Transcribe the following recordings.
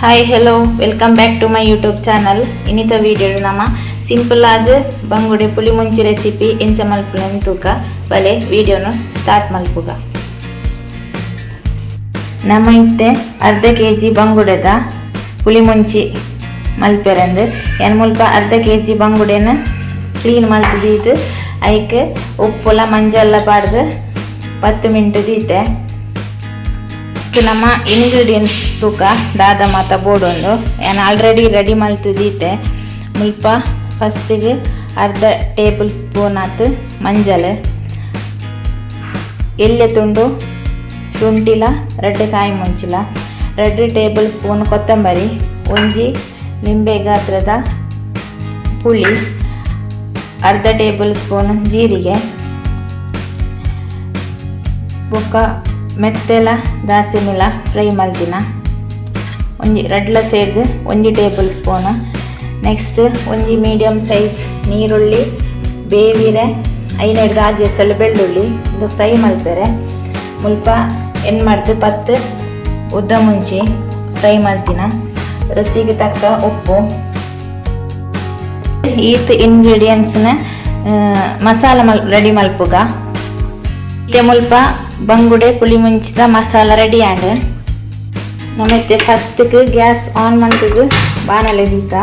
Hi hello welcome back to my YouTube channel. ಇನ್ನಿತ video ನಮ್ಮ simple ಆದ ಬಂಗುಡೆ ಪುಳಿ ಮುಂಚಿ recipe ಎಂಚ ಮಲ್ಪುನ ತೂಕ ಬಲೆ ವಿಡಿಯೋನು ಸ್ಟಾರ್ಟ್ ಮಲ್ಪುಗ. ನಮ್ಮ ಇತ್ತೆ ಅರ್ಧ ಕೆ ಜಿ ಬಂಗುಡೆದ ಪುಳಿ ಮುಂಚಿ ಮಲ್ಪೆರಂದು ಏನ್ ಮುಲ್ಪ ಅರ್ಧ ಕೆ ಜಿ ಬಂಗುಡೆನ ಕ್ಲೀನ್ ಮಲ್ತದೀತು ಐಕ್ ಉಪ್ಪುಲ ಮಂಜಲ್ಲ ಪಾಡ್ದು 10 ಮಿನಿಟ್ ದೀತೆ. ನಮ್ಮ ಇಂಗ್ರೀಡಿಯೆಂಟ್ಸ್ ತೂಕ ದಾದ ಮಾತ ಬೋಡೊಂದು ಯಾನ್ ಆಲ್ರೆಡಿ ರೆಡಿ ಮಲ್ತದೀತೆ. ಮುಲ್ಪ ಫಸ್ಟಿಗೆ ಅರ್ಧ ಟೇಬಲ್ ಸ್ಪೂನ್ ಆತು ಮಂಜಲ್, ಎಲ್ಯ ತುಂಡು ಶುಂಠಿಲ, ರಡ್ಡ್ ಕಾಯಿ ಮುಂಚಿಲ, 2 ಟೇಬಲ್ ಸ್ಪೂನ್ ಕೊತ್ತಂಬರಿ, ಒಂಜಿ ಲಿಂಬೆ ಗಾತ್ರದ ಪುಳಿ, ಅರ್ಧ ಟೇಬಲ್ ಸ್ಪೂನ್ ಜೀರಿಗೆ, ಬೊಕ್ಕ ಮೆತ್ತೆಲ ದಾಸಿಮಿಲ ಫ್ರೈ ಮಲ್ತಿನ ಒಂಜಿ ರಡ್ಲ ಸೇರ್ದು ಒಂಜಿ ಟೇಬಲ್ ಸ್ಪೂನ್. ನೆಕ್ಸ್ಟ್ ಒಂಜಿ ಮೀಡಿಯಂ ಸೈಜ್ ನೀರುಳ್ಳಿ, ಬೇವಿರೆ, ಐನೆಡ್ದು ಆಜಿ ಎಸಲು ಬೆಳ್ಳುಳ್ಳಿ ಇದು ಫ್ರೈ ಮಲ್ಪೆರೆ. ಮುಲ್ಪ ಎನ್ ಮಾಡ್ದು 10 ಉದ್ದ ಮುಂಚಿ ಫ್ರೈ ಮಲ್ತಿನ, ರುಚಿಗೆ ತಕ್ಕ ಉಪ್ಪು. ಈತ್ ಇಂಗ್ರೀಡಿಯೆಂಟ್ಸ್ನ ಮಸಾಲ ಮಲ್ ರೆಡಿ ಮಲ್ಪುಗ. ಇತ್ತೆ ಮುಲ್ಪ ಬಂಗುಡೆ ಪುಳಿ ಮುಂಚಿದ ಮಸಾಲ ರೆಡಿ ಆಂಡ್. ನಮ್ಮತ್ತೆ ಫಸ್ಟ್ಗೆ ಗ್ಯಾಸ್ ಆನ್ ಮಂತದು ಬಾಣಲೆ ದೀಕ,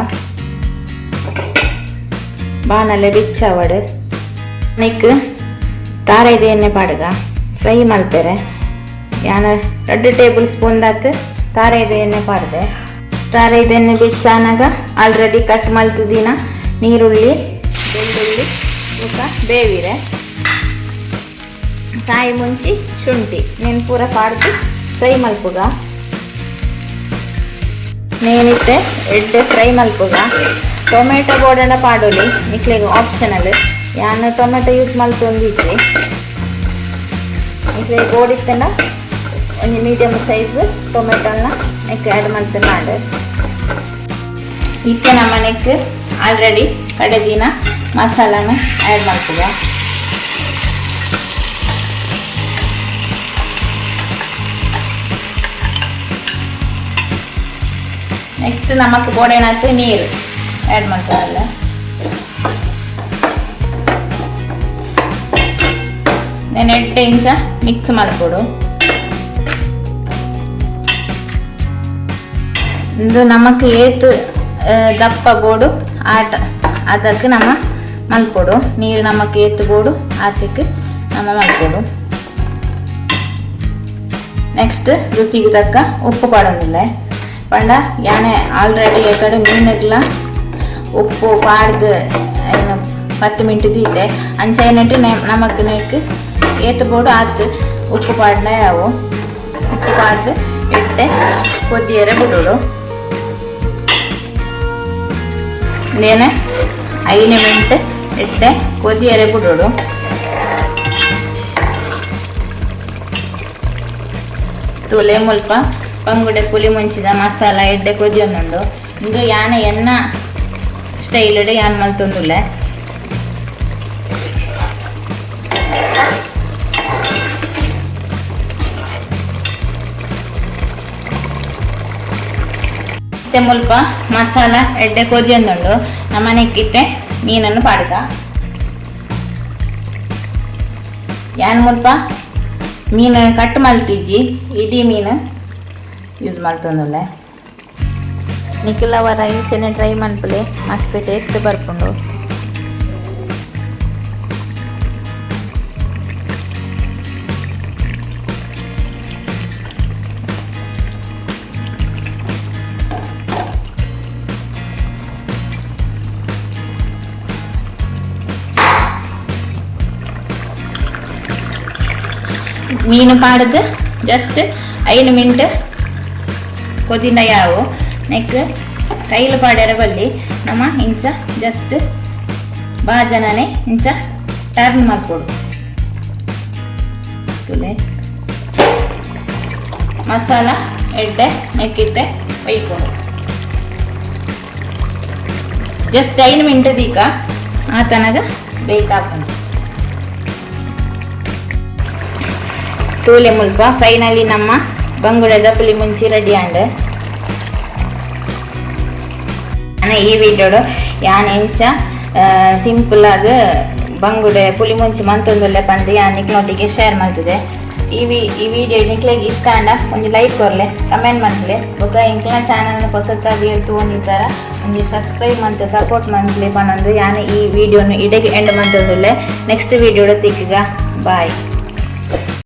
ಬಾಣಲೆ ಬಿಚ್ಚಾವಡು. ನೆಕ್ ತಾರಾಯ್ದ ಎಣ್ಣೆ ಪಾಡುಗ ಫ್ರೈ ಮಲ್ಪೆರೆ. ಯಾನ 2 ಟೇಬಲ್ ಸ್ಪೂನ್ ದಾತ್ ತಾರಾಯ್ದ ಎಣ್ಣೆ ಪಾಡ್ದೆ. ತಾರಾಯ್ದ ಎಣ್ಣೆ ಬಿಚ್ಚಾನಾಗ ಆಲ್ರೆಡಿ ಕಟ್ ಮಲ್ತದಿನ ನೀರುಳ್ಳಿ, ಬೆಳ್ಳುಳ್ಳಿ ಬೊಕ್ಕ ಬೇವಿರೆ, ಕಾಯಿ ಮುಂಚಿ, ಶುಂಠಿ ನೆನ್ ಪೂರ ಪಾಡ್ದು ಫ್ರೈ ಮಲ್ಪುಗ. ನೇನಿತ್ತೆ ಎಡ್ಡೆ ಫ್ರೈ ಮಲ್ಪುಗ. ಟೊಮೆಟೊ ಬೋಡಣ ಪಾಡೊಲಿ, ನಿಕ್ಲೆಗ್ ಆಪ್ಷನಲ್. ಯಾನ್ ಟೊಮೆಟೊ ಯೂಸ್ ಮಲ್ತೊಂದಿಜ್ಜಿ. ನಿಕ್ಲೆಗ್ ಬೋಡಿತ್ತಂಡ ಒಂಜಿ ಮೀಡಿಯಮ್ ಸೈಜ್ ಟೊಮೆಟೊನ ನೆಕ್ ಆ್ಯಡ್ ಮಲ್ತುನಾಂಡ್. ಇತ್ತೆ ನಮ್ಮ ನೆಕ್ ಆಲ್ರೆಡಿ ಕಡೆದಿನ ಮಸಾಲಾನ ಆ್ಯಡ್ ಮಲ್ಪುಗ. ನೆಕ್ಸ್ಟ್ ನಮಕ್ ಬೋಡೇನಾಯ್ತು ನೀರು ಆ್ಯಡ್ ಮಾಡ್ತಾರಲ್ಲ. నేను ಎಡ್ಡೆ ಇಂಚ ಮಿಕ್ಸ್ ಮಲ್ಪೊಡು. ಇಂದು ನಮಕ್ ಏತ್ ದಪ್ಪ ಬೋಡು ಆಟ ಅದಕ್ಕೆ ನಮ್ಮ ಮಲ್ಪೊಡು. ನೀರು ನಮಕ್ ಏತ್ ಬೋಡು ಆತಕ್ಕೆ ನಮ್ಮ ಮಲ್ಪೊಡು. ನೆಕ್ಸ್ಟ್ ರುಚಿಗೆ ತಕ್ಕ ಉಪ್ಪು ಪಾಡೊಂದಿಲ್ಲ ಪಂಡ ಯಾನೆ ಆಲ್ರೆಡಿ ಎಕಡೆ ಮೀನುಗ್ಲ ಉಪ್ಪು ಪಾಡ್ದು ಏನು 10 ಮಿನಿಟ್ ದೀತೆ. ಅಂಚ ನಮಕ್ ನೆಕ್ ಏತ್ ಬೋಡು ಆತ್ ಉಪ್ಪು ಪಾಡ್ನ ಯಾವು. ಉಪ್ಪು ಪಾಡ್ದು ಎಡ್ಡೆ ಕೊದಿಯರೆ ಬಿಡೋಡು. ನೇನೆ 5 ಮಿನಿಟ್ ಎಡ್ಡೆ ಕೊದಿಯರೆ ಬಿಡೋಡು. ತುಲೆ ಮುಲ್ಪ ಬಂಗುಡೆ ಪುಳಿ ಮುಂಚಿದ ಮಸಾಲ ಎಡ್ಡೆ ಕೊದಿಯೊಂದುಂಡು. ಇಂದು ಯಾನೆ ಎನ್ನ ಸ್ಟೈಲ್ಡ್ ಯಾನ್ ಮಲ್ತೊಂದುಲ್ಲೆ. ಇತ್ತೆ ಮುಲ್ಪ ಮಸಾಲ ಎಡ್ಡೆ ಕೊದಿಯೊಂದುಂಡು. ನಮ್ಮನೆಕ್ಕಿತ್ತೆ ಮೀನನ್ನು ಪಾಡ್ಕ. ಯಾನ್ ಮುಲ್ಪ ಮೀನು ಕಟ್ ಮಲ್ತಿಜ್ಜಿ, ಇಡೀ ಮೀನು ಯೂಸ್ ಮಲ್ತೊಂದುಲ್ಲೆ. ನಿಖಿಲವರ ಇಂಚನೆ ಟ್ರೈ ಮನ್ಪುಲೆ, ಮಸ್ತ್ ಟೇಸ್ಟ್ ಬರ್ಪುಂಡು. ಮೀನು ಪಾಡ್ದು ಜಸ್ಟ್ 5 ಮಿನಿಟ್ ಕೊದಿನ ಯಾವು. ನೆಕ್ ಕೈಲು ಪಾಡ್ಯರ ಬಲ್ಲಿ, ನಮ್ಮ ಇಂಚ ಜಸ್ಟ್ ಬಾಜನನೆ ಇಂಚ ಟರ್ನ್ ಮಲ್ಪೊಡು. ತುಲೆ ಮಸಾಲ ಎಡ್ಡೆ ನೆಕ್ಕಿತ್ತೆ ಒಯ್ಕೊಡು. Just 5 minute ದೀಕ ಆತನಗ ಬೇಯ್ತಾಪುಂಡು. ತೂಲೆ ಮುಲ್ಪ ಫೈನಲಿ ನಮ್ಮ ಬಂಗುಡೆದ ಪುಳಿ ಮುಂಚಿ ರೆಡಿ ಆಂಡ್. ಈ ವಿಡಿಯೋಡು ಯಾನ್ ಎಂಚ ಸಿಂಪಲ್ ಆದ್ ಬಂಗುಡೆ ಪುಳಿ ಮುಂಚಿ ಮಂತೊಂದುಲ್ಲೆ ಪಂದ್ ಯಾನ್ ನಿಕ್ಲೊಟ್ಟಿಗೆ ಶೇರ್ ಮಲ್ತಿದೆ. ಈ ವಿಡಿಯೋ ನಿಕ್ಲೆಗ್ ಇಷ್ಟ ಆಂಡ ಒಂಜಿ ಲೈಕ್ ಕೊರ್ಲೆ, ಕಮೆಂಟ್ ಮಲ್ಪುಲೆ. ಬೊಕ ಎಂಕ್ಲೆನ ಚಾನಲ್ ಪೊಸತ್ತಾದ್ ತೂವೊಂದಿತ್ತರ ಒಂಜಿ ಸಬ್ಸ್ಕ್ರೈಬ್ ಮಂತ್ ಸಪೋರ್ಟ್ ಮಲ್ಪುಲೆ ಪನೊಂದು ಯಾನ್ ಈ ವಿಡಿಯೋನು ಇಡೆಗ್ ಎಂಡ್ ಮಂತೊಂದುಲ್ಲೆ. ನೆಕ್ಸ್ಟ್ ವಿಡಿಯೋಡು ತಿಕ್ಕುಗ, ಬಾಯ್.